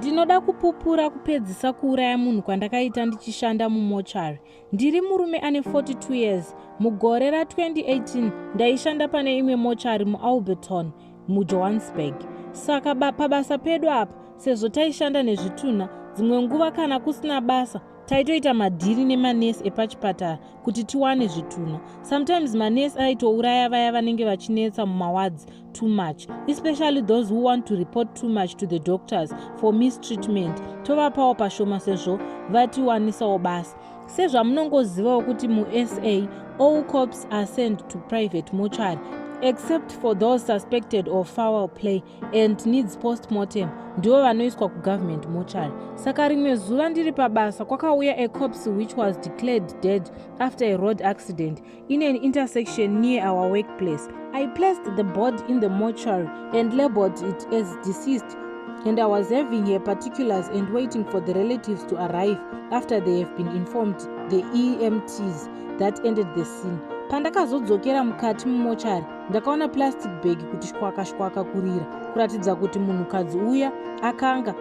Ndinoda kupupura kupedzisa kuuraya munhu kwandakaita ndichishanda mumochari. Ndiri murume ane 42 years. Mugore ra2018 ndaishanda pane imwe mochari muAlberton, muJohannesburg. Saka pabasa pedu apa, sezvo taishanda nezvitunha, dzimwe nguva kana kusina basa, taitoita madhiri nemanesi epachipatara kuti tiwane zvitunha. Sometimes manesi aitouraya vaya vanenge vachinetsa mumawards too much, especially those who want to report too much to the doctors for mistreatment. Tovapawo pashoma sezvo vatiwanisawo basa. Sezvamunongozivawo kuti muSA all corpses are sent to private mortuary except for those suspected of foul play and needs postmortem, ndivo vanoiswa kugovernment mortuary. Saka rimwe zuva ndiri pabasa kwakauya a corpse which was declared dead after a road accident in an intersection near our workplace. I placed the body in the mortuary and labeled it as deceased, and I was having her particulars and waiting for the relatives to arrive after they have been informed the EMTs that ended the scene. Pandakazodzokera mukati mumochari, ndakaona plastic bag kuti shwaka shwaka kurira, kuratidza kuti munhukadzi uya akanga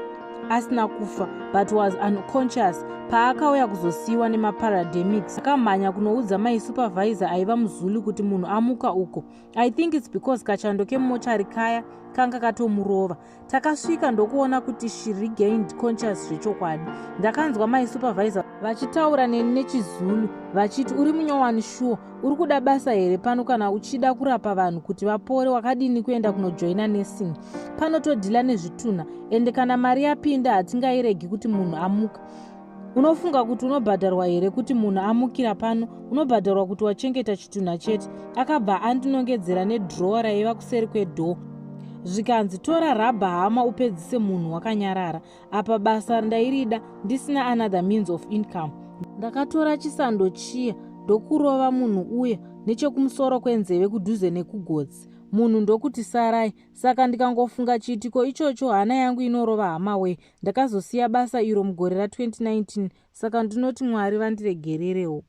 asina kufa but was unconscious paakauya kuzosiyiwa nemaparamedics. Akamhanya kunoudza my supervisor aiva muZulu kuti munhu amuka uko. I think it's because kachando kemumochari kaya kanga katomurova. Takasvika ndokuona kuti she regained conscious zvechokwadi. Ndakanzwa my supervisor vachitaura neni nechiZulu vachiti, "Uri munyowani shuwa? Uri kuda basa here pano? Kana uchida kurapa vanhu kuti vapore, wakadini kuenda kunojoina nursing? Panotodhila nezvitunha, ende kana mari yapinda hatingairegi kuti munhu amuka. Unofunga kuti unobhadharwa here kuti munhu amukira pano? Unobhadharwa kuti wachengeta chitunha chete." Akabva andinongedzera nedrawer raiva kuseri kwedoor, zvikanzi, "Tora rubber hammer upedzise munhu wakanyarara." Apa basa ndairida, ndisina another means of income. Ndakatora chisando chiya ndokurova munhu uya nechekumusoro kwenzeve kudhuze nekugotsi, munhu ndokuti sarai. Saka ndikangofunga chiitiko ichocho hana yangu inorova, hama wee. Ndakazosiya basa iro mugore ra2019, saka ndinoti Mwari vandiregererewo.